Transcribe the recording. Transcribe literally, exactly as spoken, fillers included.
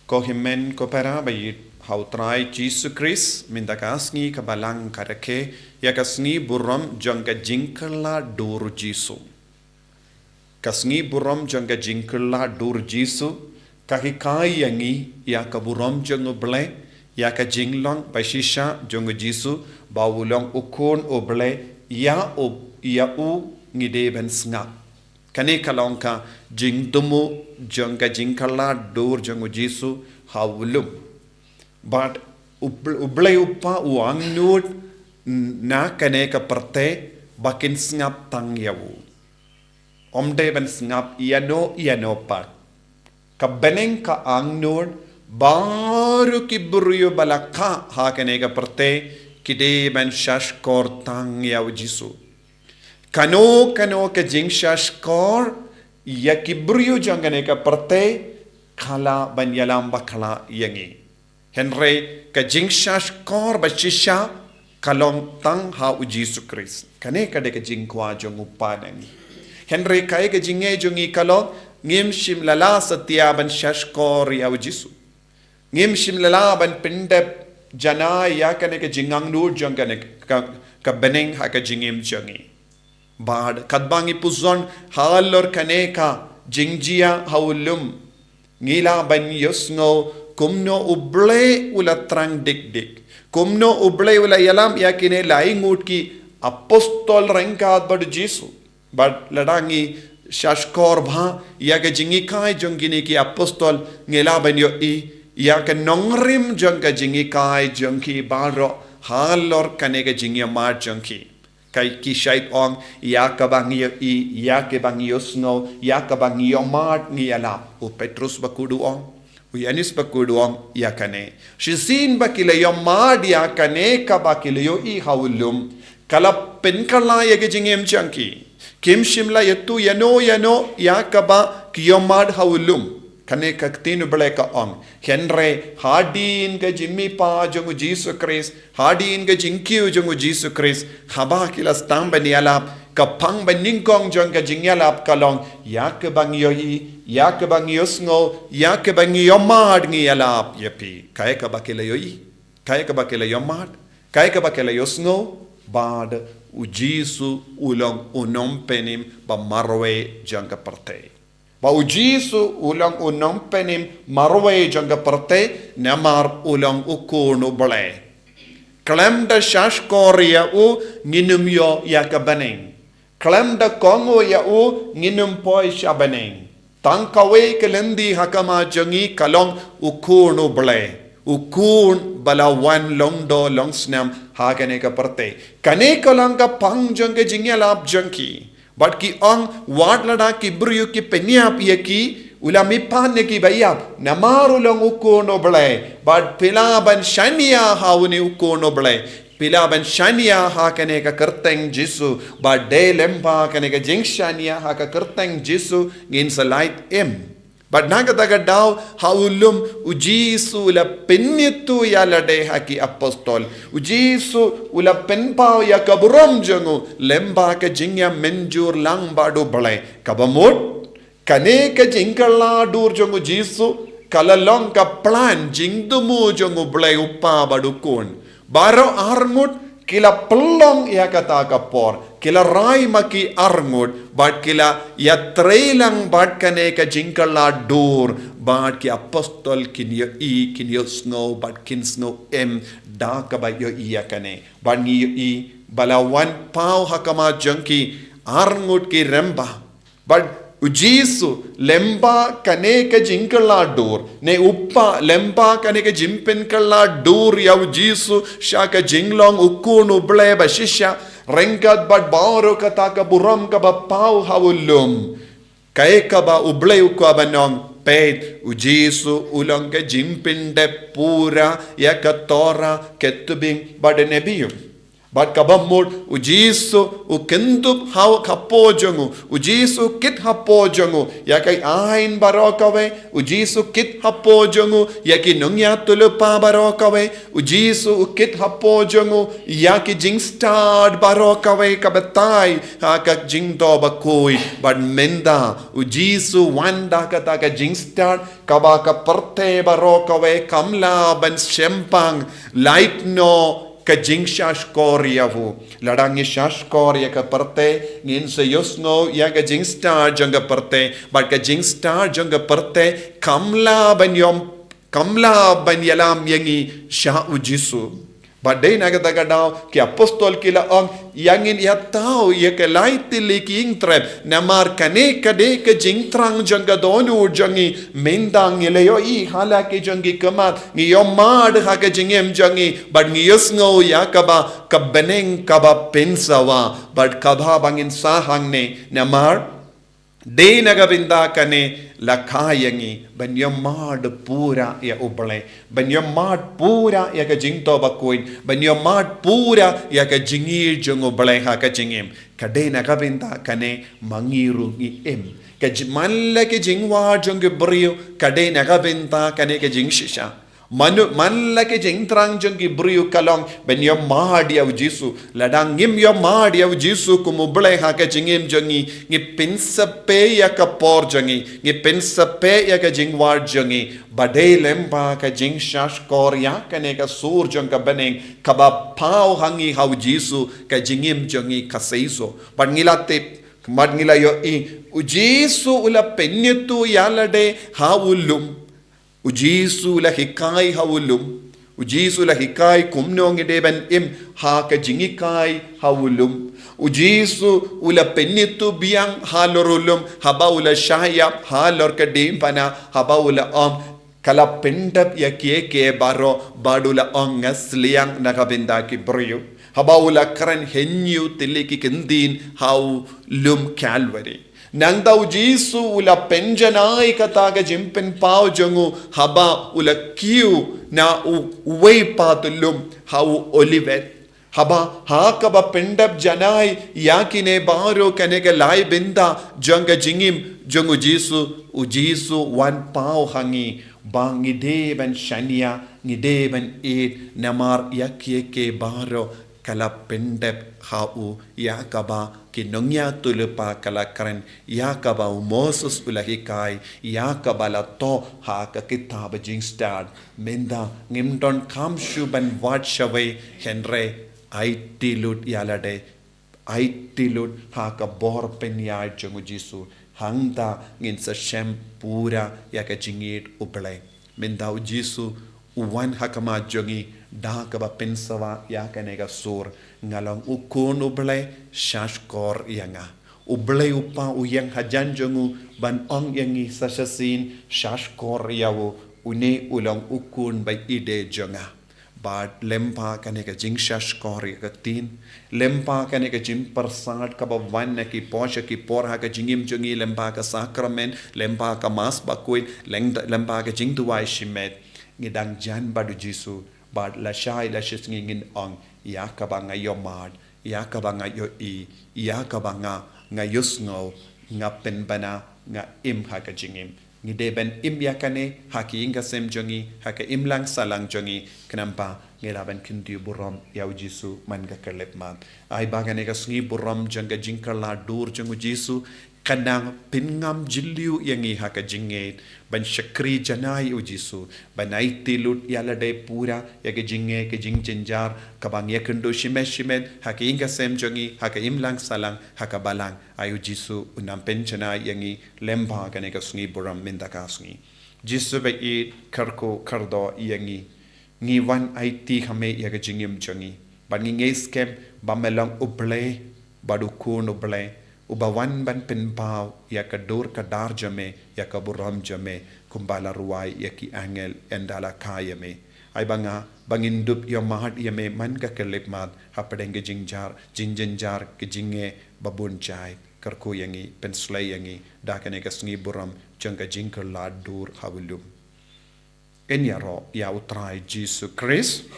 Ko hynmen ko para ba ïeit ha u Trai Jisu Khrist, mynta ka sngi ka balang ka rakhe ïa ka sngi burom jong ka jingkylla dur Jisu. Ka sngi burom jong ka jingkylla dur Jisu ka hikai ïa ngi ïa ka burom jong U Blei, ïa ka jinglong ba shisha jong U Jisu, ba u long u Khun U Blei, ïa u, ïa u ngi dei ban sngap. Kane ka long ka jingthmu jong ka jingkylla dur jong U Jisu ha u lum. Bad U Bl-, U Blei U Kpa u angnud na kane ka pyrthei ba kin sngap tang ïa u. Ym dei ban sngap ïano ïano pat. Ka bneng ka angnud, baroh ki briew ba la kha ha kane ka pyrthei ki dei ban shahshkor tang ïa U Jisu. Kano kano ka jingshahshkor ïa ki briew jong kane ka pyrthei ka lah ban ïalam bakla ïa ngi. Hynrei ka jingshahshkor ba shisha ka long tang ha U Jisu Khrist. Kane ka dei ka jingkwah jong U Kpa na ngi. Hynrei kaei ka jingeh jong ngi ka long, ngim shym la lah satia ban shahshkor ïa U Jisu. Ngim shym la lah ban pyndep janai ïa kane ka jingangnud jong kane ka, ka bneng ha ka jingim jong ngi. Bad katba ngi pyrshang halor kane ka jingjia ha u lum, ngi lah ban ïohsngew kumno U Blei u la thrang dik dik, kumno U Blei u la ïalam ïa kine lai ngut ki apostol ryngkat bad U Jisu. Bad lada ngi shahshkor bha ïa ka jinghikai jong kine ki apostol, ngi lah ban ïohi ïa ka nongrim jong ka jinghikai jong ki baroh halor kane ka jingïamad jong ki. Kaei ki shait ong, ïa kaba ngi ïohi, ïa kaba ngi ïohsngew, ïa kaba ngi ïamad ngi ïalap. U Petrus ba kut u ong, u Ïoannis ba kut u ong ïa kane. Shisien ba ki la ïamad ïa kane kaba ki la ïohi ha u lum, ka la pynkylla ïa ka jingim jong ki. Kim shym la ïathuh ïano ïano ïa kaba ki ïamad ha u lum. Kane ka ktien U Blei ka ong. Hynrei hadien ka jingmihpat jong U Jisu Khrist, hadien ka jingkiew jong U Jisu Khrist, haba ki la sdang ban ïalap, ka phang ba nyngkong jong ka jingïalap ka long, ïa kaba ngi ïohi, ïa kaba ngi ïohsngew, ïa kaba ngi ïamad ngi ïalap ïa phi. Kaei kaba ki la ïohi, kaei kaba ki la ïamad, kaei kaba ki la ïohsngew, bad U Jisu u long u nongpynim ba marwei jong ka pyrthei. Ba U Jisu u long u nongpynim marwei jong ka pyrthei, namar u long u Khun U Blei. Khlem da shahshkor ïa u ngin ym ïoh ïa ka bneng. Khlem da kohnguh ïa u ngin ym poi sha bneng. Tang kawei ka lynti ha khmat jong ngi ka long u Khun U Blei. U Khun ba la wan long doh long snam ha kane ka pyrthei. Kane ka long ka phang jong ka jingïalap jong ki. Bad ki ong, wat lada ki briew ki pynïap ïa ki, u la mihpat na ki ba ïap, namar u long u Khun U Blei. Bad phi lah ban shaniah ha une u Khun U Blei. Phi lah ban shaniah ha kane ka kyrteng Jisu. Bad dei lyngba kane ka jingshaniah ha ka kyrteng Jisu ngin sa lait im. Bad na kata ka daw ha u lum U Jisu u la pynïathuh ïa lade ha ki apostol. U Jisu u la pynpaw ïa ka burom jong u lyngba ka jingïamynjur lang bad U Blei. Kaba mut, kane ka jingkylla dur jong U Jisu ka la long ka plan jingthmu jong U Blei U Kpa bad U Khun. Baroh arngut ki la pynlong ïa kata ka por, ki la rai ma ki arngut, bad ki la ïatrei lang bad kane ka jingkylla dur, bad ki apostol kin ïohi, kin ïohsngew, bad kin sngew im da kaba ïohi ïa kane. Bad ngi ïohi ba la wan paw ha khmat jong ki arngut ki rymba. Bad U Jisu lyngba kane ka jingkylla dur, ne U Kpa lyngba kane ka jingpynkylla dur ïa U Jisu sha ka jinglong U Khun U Blei ba shisha, ryngkat bad baroh kata ka burom kaba paw ha u lum. Kaei kaba U Blei u kwah ban ong, peit, U Jisu u long ka jingpyndep pura ïa ka Torah, ka Ketubim bad ki Neviim. Bad kaba mut, u Jisu u kyndup ha u hapoh jong u, u Jisu u kit hapoh jong u ïa ka aiñ baroh kawei, u Jisu u kit hapoh jong u ïa ki nongïathuhlypa baroh kawei, u Jisu u kit hapoh jong u ïa ki jingstad baroh kawei ka batai ha ka jingthoh bakhuid. Bad mynta u Jisu u wan da kata ka jingstad kaba ka pyrthei baroh kawei kam lah ban shemphang, lait noh ka jingshahshkor ïa u. Lada ngi shahshkor ïa ka pyrthei, ngin sa ïohsngew ïa ka jingstad jong ka pyrthei, bad ka jingstad jong ka pyrthei kam lah ban ïoh, kam lah ban ïalam ïa ngi sha u Jisu. Bad dei na kata ka daw ki apostol ki la ong, ïa ngin ïa thaw ïa ka lai tylli ki ïingtrep, namar kane ka dei ka jingthrang jong ka dohnud jong ngi. Mynta ngi la ïohi ha la ki jong ki khmat, ngi ïohmad ha ka jingim jong ngi, bad ngi ïohsngew ïa kaba ka bneng kaba pynsawa, bad kaba ba ngin sah hangne, namar dei na ka bynta kane la kha ïa ngi ban ïohmad pura ïa u Blei, ban ïohmad pura ïa ka jingthoh bakhuid, ban ïohmad pura ïa ka jingïeit jong u Blei ha ka jingim. Ka dei na ka bynta kane ma ngi ruh ngi im. Ka ji-, man la ki jingwad jong ki briew, ka dei na ka bynta kane ka jingshisha. Mano, man la ki jingthrang jong ki briew ka long ban ïohmad ïa u Jisu. Lada ngim ïohmad ïa u Jisu kum u Blei ha ka jingim jong ngi, ngi pynsyrwa ïa ka por jong ngi, ngi pynsyrwa ïa ka jingwad jong ngi. Bad dei lyngba ka jingshahshkor ïa kane ka sur jong ka bneng kaba paw ha ngi ha u Jisu, ka jingim jong ngi ka seisoh. Bad ngi la tip, bad ngi la ïohi, u Jisu u la pynïathuh ïa lade ha u lum. U Jisu u la hikai ha u lum. U Jisu u la hikai kumno ngi dei ban im ha ka jinghikai ha u lum. U Jisu u la pynïathuh biang halor u lum, haba u la shah ïap halor ka diengphna, haba u la ong, ka la pyndep ïa kiei kiei baroh, bad u la ong, nga sliang na ka bynta ki briew. Haba u la kren hynñiew tylli ki kyntien ha u lum Kalbari. Nangta u Jisu u la pynjanai kata ka jingpynpaw jong u, haba u la kiew na u, uwei pat u lum ha u Olivet. Haba ha kaba pyndep janai ïa kine baroh, kane ka lai bynta jong ka jingim jong u Jisu, u Jisu u wan paw ha ngi ba ngi dei ban shaniah, ngi dei ban ïeit, namar ïa kiei kiei baroh ka la pyndep ha u, ïa kaba ki nongïathuhlypa ka la kren, ïa kaba u Moses u la hikai, ïa kaba la thoh ha ka kitab Jingstad. Mynta ngim donkam shuh ban wad shawei, hynrei aiti lut ïa lade, aiti lut ha ka bor pynïaid jong u Jisu, hangta ngin sa shem pura ïa ka jingïeit u Blei. Mynta u Jisu u wan ha khmat jong ngi da kaba pynsawa ïa kane ka sur, nga long u khun u Blei, shahshkor ïa nga. U Blei u Kpa u ïeng hajan jong u ban ong ïa ngi sa shisien, shahshkor ïa u, une u long u khun ba ïeid jong nga. Bad lyngba kane ka jingshahshkor ïa ka ktien, lyngba kane ka jingpyrsad kaba wan na ki por sha ki por ha ka jingim jong ngi, lyngba ka sakramen, lyngba ka Mass bakhuid, lyng-, lyngba ka jingduwai shimet, ngi dang jan bad u Jisu, bad lashai lashisngi ngin ong, ïa kaba nga ïohmad, ïa kaba nga ïohi, ïa kaba nga, nga ïohsngew, nga pynbna, nga im ha ka jingim. Ngi dei ban im ïa kane ha ka ïing ka sem jong ngi, ha ka imlang sahlang jong ngi, khnang ba ngin lah ban kyntiew burom ïa u Jisu man ka khyllipmat. Ai ba kane ka sngi burom jong ka jingkylla dur jong u Jisu kan nang pynngam jylliew ïa ngi ha ka jingngeit ban shakri janai ïa u Jisu, ban aiti lut ïa lade pura ïa ka jingngeit, ka jingjynjar kaba ngi ïakynduh shimet shimet ha ka ïing ka sem jong ngi, ha ka imlang sahlang, ha ka balang. Ai u Jisu un nang pynjanai ïa ngi lyngba kane ka sngi burom mynta ka sngi. Jisu ba ïeit, kyrkhu kyrdoh ïa ngi. Ngi wan aiti ha me ïa ka jingim jong ngi. Bad ngi ngeit skhem ba me long u Blei, bad u Khun u Blei, uba wan ban pynpaw ïa ka dur ka dar jong me, ïa ka burom jong me, kumba la rwai ïa ki angel ynda la kha ïa me. Ai ba nga, ba ngin dup ïohmad ïa me man ka khyllipmat, hapdeng ka jingjar, jingjynjar, ka jingeh ba bun jait. Kyrkhu ïa ngi, pynslei ïa ngi da kane ka sngi burom jong ka jingkylla dur ha u lum. Ngin ïaroh ïa u Trai Jisu Khrist.